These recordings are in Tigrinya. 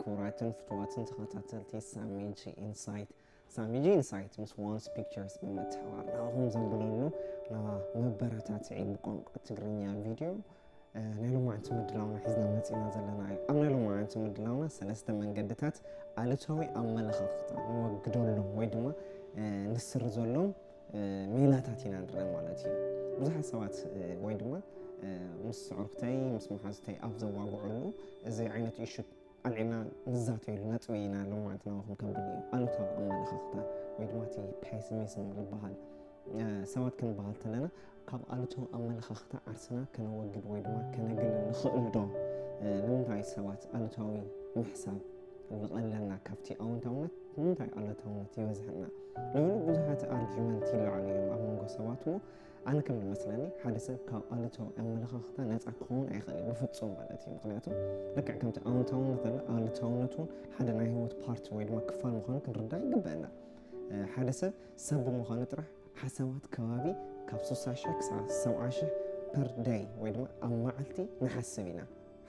ክቡራትን ፍቱዋትን ተኸታተልቲ ሳሚጂ ኢንሳይት፣ ሳሚጂ ኢንሳይት ምስ ዋንስ ፒክቸርስ ብምትሕባር ናባኹም ዘብለሉ መበረታትዒ ብቋንቋ ትግርኛ ቪድዮ ናይ ሎማዓንቲ ምድላውና ሒዝና መፂና ዘለና እዩ። ኣብ ናይ ሎማዓንቲ ምድላውና ሰለስተ መንገድታት ኣሉታዊ ኣመለኻኽታ ንወግደሎም ወይ ድማ ንስርዘሎም ሜላታት ኢና ንርኢ ማለት እዩ። ብዙሓት ሰባት ወይ ድማ ምስ ኣዕሩኽተይ ምስ መሓዙተይ ኣብ ዘዋግዕሉ እዚ ዓይነት ኢሹ ኣልዒልና ንዛተየሉ ነጥቢ ኢና ሎማዓንቲ ናባኹም ከብል እዩ። ኣሉታዊ ኣመለኻኽታ ወይ ድማ እቲ ፔሲሚዝም ዝበሃል ሰባት ክንበሃል ተለና ካብ ኣሉታዊ ኣመለኻኽታ ዓርስና ከነወግድ ወይ ድማ ከነግልል ንኽእል ዶ? ንምንታይ ሰባት ኣሉታዊ ምሕሳብ ዝቐለልና ካብቲ ኣወንታውነት ንምንታይ ኣሉታውነት ይበዝሐና? ልዕሊ ብዙሓት ኣርጊመንት ይለዓሉ እዮም ኣብ መንጎ ሰባት እሞ ኣነ ከም ዝመስለኒ ሓደ ሰብ ካብ ኣሉታዊ ኣመለኻኽታ ነፃ ክኸውን ኣይኽእል ብፍፁም ማለት እዩ። ምክንያቱ ልክዕ ከምቲ ኣወንታውነት ኣሉታውነት እውን ሓደ ናይ ህይወት ፓርቲ ወይ ድማ ክፋል ምዃኑ ክንርዳእ ይግበአና። ሓደ ሰብ ሰብ ብምዃኑ ጥራሕ ሓሳባት ከባቢ ካብ ስሳ ሽሕ ክሳብ ሰብዓ ሽሕ ፐር ደይ ወይ ድማ ኣብ መዓልቲ ንሓስብ ኢና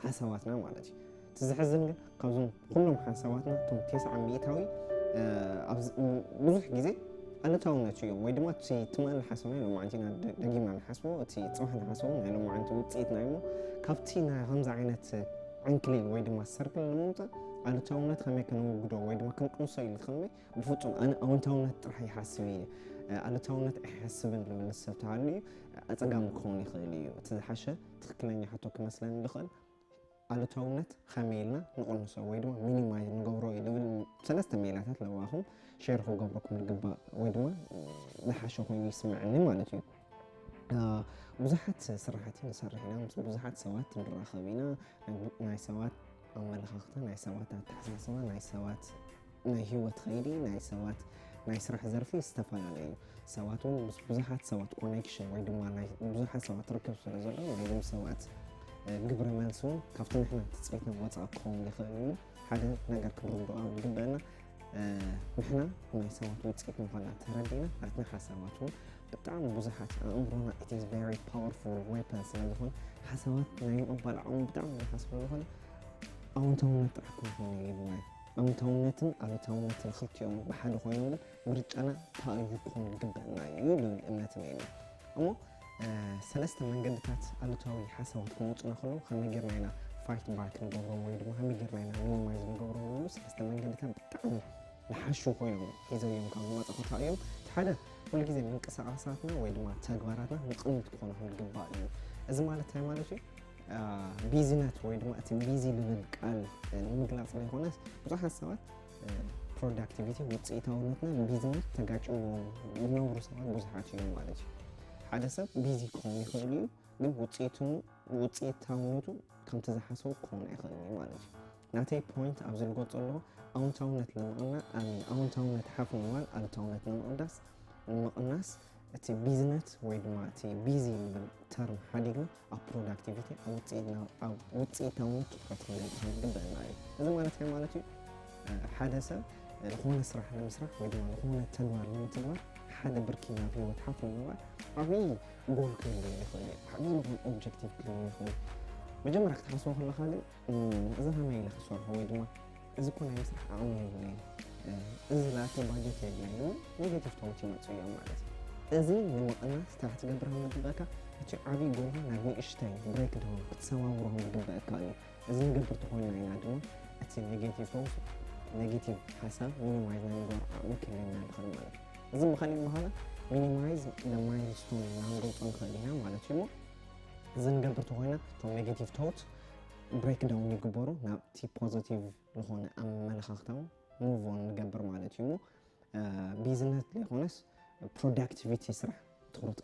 ሓሳባትና ማለት እዩ። እቲ ዘሕዝን ግን ካብዞም ኩሎም ሓሳባትና እቶም ተስዓ ሚእታዊ ብዙሕ ግዜ ኣሉታውነት እዮም ወይ ድማ እቲ ትማሊ ሓሰብና ሎማዓንቲ ኢና ደጊምና ንሓስቦ እቲ ፅባሕ ንሓስቦ ናይ ሎማዓንቲ ውፅኢት ናይ እሞ ካብቲ ናይ ከምዚ ዓይነት ዕንክሊል ወይ ድማ ሰርክል ንምውፃእ ኣሉታውነት ከመይ ከነወግዶ ወይ ድማ ክንቅንሶ ኢሉ ከመይ ብፍፁም ኣነ ኣወንታውነት ጥራሕ ይሓስብ እየ ኣሉታውነት ኣይሓስብን ዝብል ሰብ ተሃልዩ ኣፀጋሚ ክኸውን ይኽእል እዩ። እቲ ዝሓሸ ትኽክለኛ ሕቶ ክመስለኒ ዝኽእል ኣሉታውነት ከመይ ኢልና ንቕንሶ ወይ ድማ ሚኒማይዝ ንገብሮ እዩ ዝብል ሰለስተ ሜላታት ለዋኹም ሼር ክገብረኩም ዝግባእ ወይ ድማ ዝሓሸ ኮይኑ ይስምዐኒ ማለት እዩ። ብዙሓት ስራሕቲ ንሰርሕ ኢና ምስ ብዙሓት ሰባት ንራኸብ ኢና ናይ ሰባት ኣመለኻኽታ ናይ ሰባት ኣተሓሳስባ ናይ ሰባት ናይ ህይወት ኸይዲ ናይ ሰባት ናይ ስራሕ ዘርፊ ዝተፈላለዩ ሰባት እውን ምስ ብዙሓት ሰባት ኮኔክሽን ወይ ድማ ናይ ብዙሓት ሰባት ርክብ ስለ ዘሎ ናይዞም ሰባት ግብረ መልሲ እውን ካብቲ ንሕና ትፅቢትና ወፃኢ ክኸውን ይኽእል እዩ። ሓደ ነገር ክንርድኦ ኣብ ዝግበአና ንሕና ናይ ሰባት ውፅኢት ምዃና ተረዲና ናትና ሓሳባት እውን ብጣዕሚ ብዙሓት ኣእምሮና it is very powerful weapon ስለ ዝኾነ ሓሳባት ናይ ምቕባል ዓቕሙ ብጣዕሚ ብዙሓት ስለ ዝኾነ ኣወንታውነት ጥራሕ ክንኾን የብልናን። ኣወንታውነትን ኣሉታውነትን ክልቲኦም ብሓደ ኮይኖም ግን ምርጫና እንታይ እዩ ክኾን ዝግበአና እዩ ዝብል እምነት እኒአኒ። እሞ ሰለስተ መንገድታት ኣሉታዊ ሓሳባት ክመፁና ከለዉ ከመይ ጌርና ኢና ፋይት ባክ ንገብሮም ወይ ድማ ከመይ ጌርና ኢና ሚኒማይዝ ንገብሮም ዝብሉ ሰለስተ መንገድታት ብጣዕሚ ዝሓሹ ኮይኖም ሒዘዮም ካብ ዝመፀኹ እዮም። እቲ ሓደ ኩሉ ግዜ ምንቅስቃሳትና ወይ ድማ ተግባራትና ንቕድሚት ክኾኑ ዝግባእ እዩ። እዚ ማለት እንታይ ማለት እዩ? ቢዝነት ወይ ድማ እቲ ቢዚ ዝብል ቃል ንምግላፅ ዘይኮነስ ብዙሓት ሰባት ፕሮዳክቲቪቲ ውፅኢታውነትና ቢዝነት ተጋጭዎም ዝነብሩ ሰባት ብዙሓት እዮም ማለት እዩ። ሓደ ሰብ ቢዚ ክኸውን ይኽእል እዩ ግን ውፅኢቱ ውፅኢታውነቱ ከምቲ ዝሓሰቡ ክኸውን ኣይኽእልን እዩ ማለት እዩ። ናተይ ፖይንት ኣብዚ ልገልፆ ኣለኹ ኣውንታውነት ንምቕና ኣውንታውነት ሓፍ ንምባል ኣሉታውነት ንምቕዳስ ንምቕናስ እቲ ቢዝነት ወይ ድማ እቲ ቢዚ ንብል ተርም ሓዲግና ኣብ ፕሮዳክቲቪቲ ኣብ ውፅኢታውነት ትኩረት ክንገብር ዝግበአና እዩ። እዚ ማለት እንታይ ማለት እዩ? ሓደ ሰብ ዝኾነ ስራሕ ንምስራሕ ወይ ድማ ዝኾነ ተግባር ንምትግባር ሓደ ብርኪ ናብ ህይወት ሓፍ ንምባል ዓብዪ ጎል ክህልዎ ይኽእል እዩ። ዓብዪ ዝኾነ ኦብጀክቲቭ ክህልዎ ይኽእል እዩ። መጀመርያ ክትሓስቦ ከለኻ ግን እዚ ከመይ ኢለ ክሰርሖ ወይ ድማ እዚ እኮ ናይ ምስራሕ ዓቕሚ የብለይን፣ እዚ ዝለኣከ ባጀት የብለይን እውን ኔጌቲቭ ቶት ይመፁ እዮም ማለት እዩ። እዚ ንምቕናስ እንታይ ክትገብር ከም ዝግበእካ እቲ ዓብዪ ጎልካ ናብ ንእሽተይ ብሬክ ዳውን ክትሰባብሮ ከም ዝግበእካ እዩ። እዚ ንገብር ተኾይና ኢና ድማ እቲ ኔጌቲቭ ቶት ኔጌቲቭ ሓሳብ ሚኒማይዝ ናይ ምግባር ዓቕሚ ክህልየና ንኽእል ማለት እዩ። እዚ ብኻሊእ ኣበሃህላ ሚኒማይዝ ማይልስቶን ኢና ክንገልፆ ንኽእል ኢና ማለት እዩ። እሞ እዚ ንገብር ተኾይና እቶም ኔጌቲቭ ቶት ብሬክ ዳውን ይግበሩ ናብቲ ፖዚቲቭ ዝኾነ ኣመለኻኽታ እውን ሙቭ ኦን ንገብር ማለት እዩ። እሞ ቢዝነት ዘይኮነስ ፕሮዳክቲቪቲ ስራሕ ትኹረት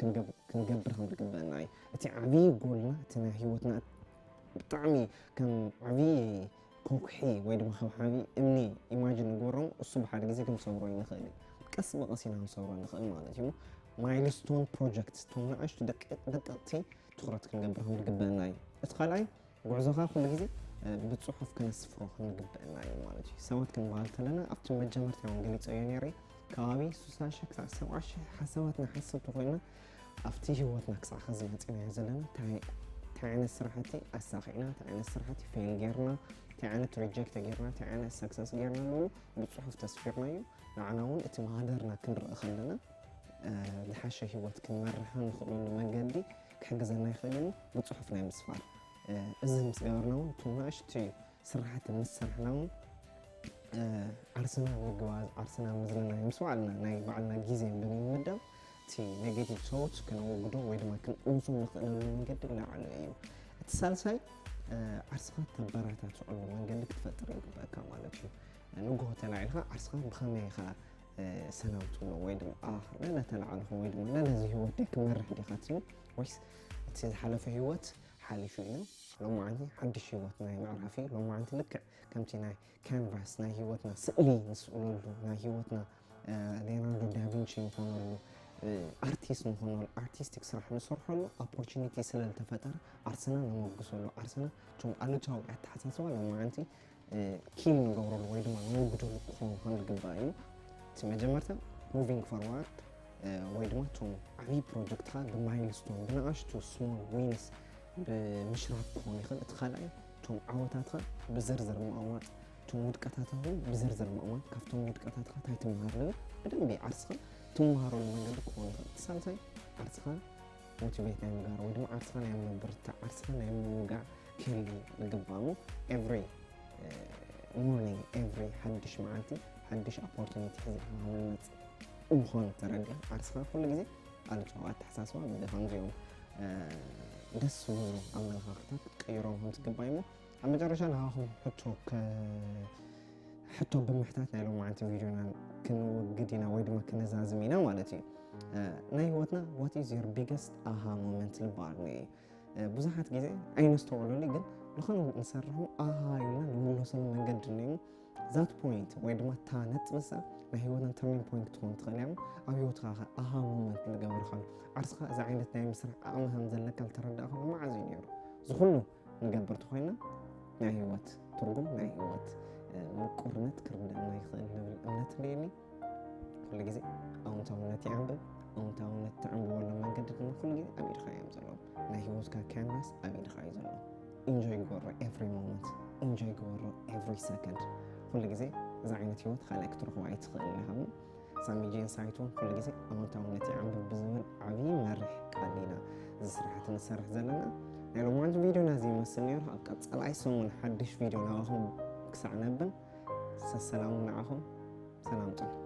ክንገብር ከም ዝግበአና እዩ። እቲ ዓብዪ ጎልና እቲ ናይ ህይወትና ብጣዕሚ ከም ዓብዪ ኮኩሒ ወይ ድማ ከም ዓብዪ እምኒ ኢማጂን ንገብሮም እሱ ብሓደ ግዜ ክንሰብሮ ይንኽእል እዩ። ቀስ ብቐስ ኢና ክንሰብሮ ንኽእል ማለት እዩ። ማይልስቶን ፕሮጀክት እቶም ንኣሽቱ ደቀቕቲ ትኹረት ክንገብር ከም ዝግበአና እዩ። እቲ ካልኣይ ጉዕዞኻ ኩሉ ግዜ ብፅሑፍ ክነስፍሮ ክንግበአና እዩ ማለት እዩ። ሰባት ክንበሃል ከለና ኣብቲ መጀመርታ እውን ገሊፀዮ ነይረ ከባቢ ስሳ ሽሕ ክሳብ ሰብዓ ሽሕ ሓሳባት ንሓስብ ተኮይንና ኣብቲ ህይወትና ክሳዕ ኸዚ መፂናዮ ዘለና እንታይ እንታይ ዓይነት ስራሕቲ ኣሳኺዕና፣ እንታይ ዓይነት ስራሕቲ ፌል ጌርና፣ እንታይ ዓይነት ሪጀክት ጌርና፣ እንታይ ዓይነት ሰክሰስ ጌርና ንብሉ ብፅሑፍ ተስፊርናዮ። ንዓና እውን እቲ ማህደርና ክንርኢ ከለና ዝሓሸ ህይወት ክንመርሕ ንኽእለሉ መንገዲ ክሕግዘና ይኽእልን ብፅሑፍ ናይ ምስፋር። እዚ ምስ ገበርና እውን እቶም ንእሽቱ ስራሕቲ ምስ ሰራሕና እውን ዓርስና ምግባዝ፣ ዓርስና ምዝንናይ ምስ ባዕልና ናይ ባዕልና ግዜ ብምምዳብ እቲ ኔጌቲቭ ቶት ከነወግዶ ወይ ድማ ክንቅንሶ ንኽእለሉ መንገዲ ላዕሊ እዩ። እቲ ሳልሳይ ዓርስኻ ተበረታትዐሉ መንገዲ ክትፈጥር ይግበእካ ማለት እዩ። ንግሆ ተላዒልካ ዓርስኻ ብኸመይ ኢኻ ሰላም ትብሎ ወይ ድማ ኣኽ ነለ ተላዓልኹ ወይ ድማ ነለ እዚ ህይወት ደይ ክመርሕ ዲኻ ትብል ወይስ እቲ ዝሓለፈ ህይወት ሓሊፉ እዩ። ሎማዓንቲ ሓድሽ ህይወት ናይ ምዕራፍ እዩ። ሎማዓንቲ ልክዕ ከምቲ ናይ ካንቫስ ናይ ህይወትና ስእሊ ንስእለሉ ናይ ህይወትና ሌናርዶ ዳቪንቺ ንኾነሉ ኣርቲስት ንኾነሉ ኣርቲስቲክ ስራሕ ንሰርሐሉ ኦፖርቹኒቲ ስለ ዝተፈጠረ ዓርስና ነመጉሰሉ ዓርስና እቶም ኣሉታዊ ኣተሓሳስባ ሎማዓንቲ ኪል ንገብረሉ ወይ ድማ ነወግደሉ ክኸውን ከም ዝግባእ እዩ። እቲ መጀመርታ ሙቪንግ ፎርዋርድ ወይ ድማ እቶም ዓብዪ ፕሮጀክትካ ብማይልስቶን ብንኣሽቱ ስሞል ዊንስ ብምሽራፍ ክኸውን ይኽእል። እቲ ካልኣይ እቶም ዓወታትካ ብዝርዝር ምቕማጥ፣ እቶም ውድቀታትካ እውን ብዝርዝር ምቕማጥ፣ ካብቶም ውድቀታትካ እንታይ ትምሃር ዝብል ብደንቢ ዓርስኻ ትምሃረሉ መንገዲ ክኸውን ይኽእል። እቲ ሳልሳይ ዓርስኻ ሞቲቬት ናይ ምግባር ወይ ድማ ዓርስኻ ናይ ምብርታዕ ዓርስኻ ናይ ምውጋዕ ክህሊ ይግባእ እሞ ኤቭሪ ሞርኒንግ ኤቭሪ ሓድሽ መዓልቲ ሓድሽ ኦፖርቱኒቲ ሒዝካ ንመፅእ ምዃኑ ተረዲኻ ዓርስኻ ኩሉ ግዜ ኣሉታዊ ኣተሓሳስባ ብከምዚኦም ደስ ዝብሉ ኣመለኻኽታት ክትቅይሮም ከም ትግባእ እሞ ኣብ መጨረሻ ንሃኹም ሕቶ ሕቶ ብምሕታት ናይ ሎማዓንቲ ቪድዮና ክንወግድ ኢና ወይ ድማ ክነዛዝም ኢና ማለት እዩ። ናይ ህይወትና what is your biggest aha moment ዝበሃል እዩ። ብዙሓት ግዜ ኣይነስተውዕለሉ ግን ዝኾነ ንሰርሖ ኣሃ ኢልና ንምለሰሉ መንገዲ እኒኡ ዛት ፖይንት ወይ ድማ እታ ነጥቢ እሳ ናይ ህይወትና ተርኒንግ ፖይንት ክትኾን ትኽእል እያ። ኣብ ህይወትካ ኣሃ ሞመንት ዝገበርካሉ ዓርስኻ እዚ ዓይነት ናይ ምስራሕ ዓቕሚ ከም ዘለካ ዝተረዳእካሉ መዓዝ እዩ ነይሩ? ዝኹሉ ንገብር ተኾይና ናይ ህይወት ትርጉም ናይ ህይወት ምቁርነት ክርደአና ይኽእል ዝብል እምነት እኒአኒ። ኩሉ ግዜ ኣውንታውነት ይዓንብብ። ኣውንታውነት ትዕንብበሎም መንገዲ ድማ ኩሉ ግዜ ኣብ ኢድካ እዮም ዘለዉ። ናይ ህይወትካ ካንቫስ ኣብ ኢድካ እዩ ዘሎ። ኢንጆይ ግበሮ ኤቭሪ ሞመንት፣ ኢንጆይ ግበሮ ኤቭሪ ሰከንድ። ኩሉ ግዜ እዚ ዓይነት ህይወት ካልኣይ ክትረኽቦ ኣይትኽእል ኢኻ። ሳሚ ጄን ሳይት እውን ኩሉ ግዜ ኣወንታውነት ይዓንብብ ብዝብል ዓብዪ መርሕ ቃል ኢና እዚ ስራሕቲ ንሰርሕ ዘለና። ናይ ሎማዓንቲ ቪድዮና እዚ ይመስል ነይሩ። ኣብ ቀፃላይ ሰሙን ሓድሽ ቪድዮ ናባኹም ክሳዕ ነብል ሰሰላሙ ንዓኹም። ሰላም ጥዑም።